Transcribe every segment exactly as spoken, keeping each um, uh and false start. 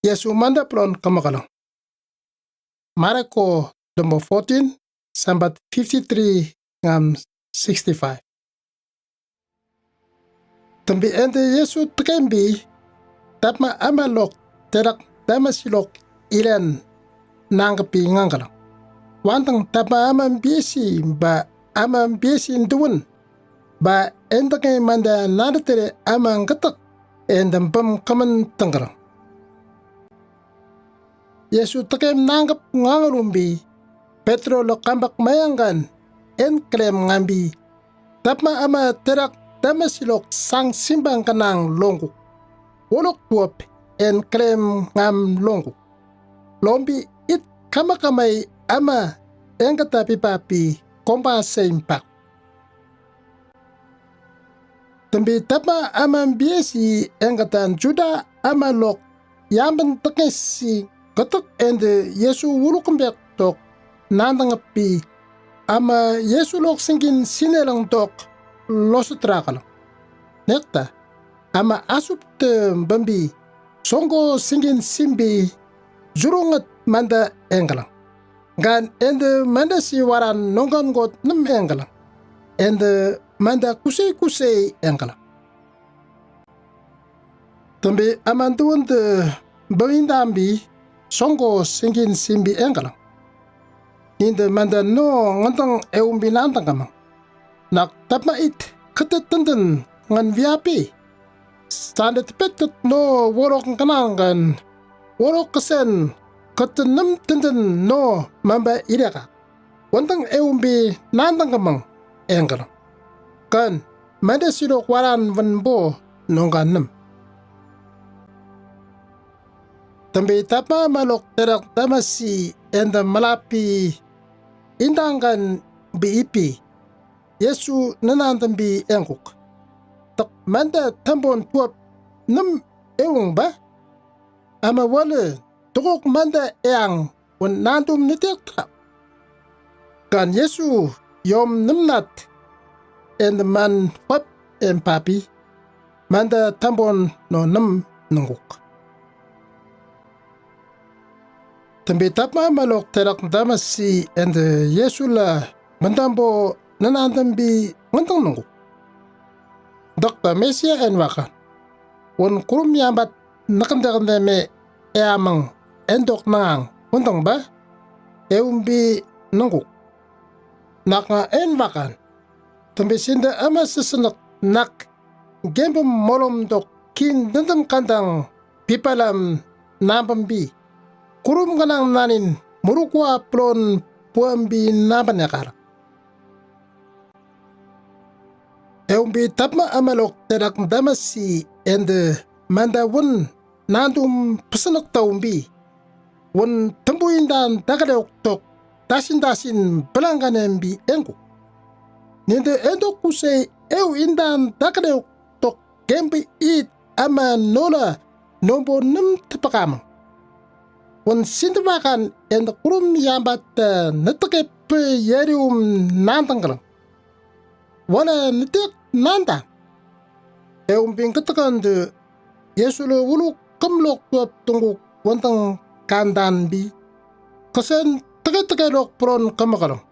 Yesu manda pulon kamaklang. Mareko Dumbo fourteen, sambat fifty-three ngam sixty-five. Tambi ende Yesu tekembi, tapma amalok terak damasilok ilen nangkepi ngangkalang. Wantang tapma aman biesi ba aman biesi duwen ba endeke manda nanda tere aman ketek ende bam kaman tengkalang. Yesu tekem nangkep ngangalumbi, Petro lo kambak mayangkan, en kelem ngambi, tapma ama terak damasilok sang simbang kenang longkuk. Wolok tuap en kelem ngam longkuk. Lombi it kamakamai ama engketa pipapi komba seimpak. Tambi tapma aman biesi engketan Juda amalok yamban tekesi ketek ende Yesu wuluk kembek tok nandang pi ama Yesu lok singkin sinelang tok losutrakala. Nekta ama asup te bambi songko singkin simbi jurungat manda engkalang. Gan ende manda si waran nongkan got nem engkalang. Ende manda kusei-kusei engkalang. Tambi aman duwen te bawindambi songko singkin simbi engkalang. Inde manda no ngentang eumbi nandang kamang. Nak tapma it kete tenden ngan wiapi. Sande tepet ket no wolok kenang kan wolok kesen kete nem tenden no mamba ireka. Wantang eumbi nandang kamang engkalang. Kan manda silok waran wenbo nongkan nem. Tambi tapma amalok terak damasi ende malapi indangkan bi ipi. Yesu nenandambi engkuk. Tek manda tambon tuap nem ewung ba. Ama wale tokok manda eyang wen nandum netek trak. Kan Yesu yom nemnat ende man wap en papi. Manda tambon no nem nengkuk. Tambi tapma amalok terak damasi ende Yesu la mandambo nenandambi ngentang nengkuk. Dokta Mesia en wakan. Wen kurum yambat nekende-kende me eyamang endok nengang wentang ba eumbi nengkuk. Nak nga en wakan. Tambi sinde ama sesenek nak gembem molom dok kin dendem kandang pipalam nambambi. Kurum kenang nanin murukwa pulon puambi namban ekar. Eumbi tapma amalok terak damasi ende manda wen nandum pesenek taumbi. Wen tembu indan dakade oktok dasin-dasin belangkanembi engkuk. Ninde endok kusei eu indan dakade oktok gembi it ama nola nombo nem tepekamang. Wen sinde wakan ende kurum yambat te netekepe yerium nandang kalang. Wala netek nanda. Eumbi ngetekan te Yesu lo wuluk kemlok tuap tengkuk wantang kandanbi. Kesen teke-teke lok pulon kemakalang.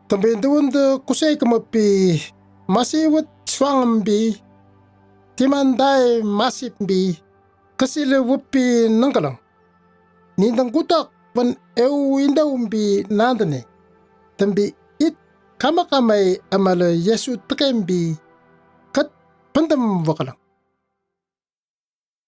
Tambi duwen te kusei kemepi masi wet suangembi. Timan dai masipbi. Kesile weppi nengkalang. Nindang kutak wen eu indaumbi nandane. Tambi it kamakamai amale Yesu tekembi ket pendem wakalang.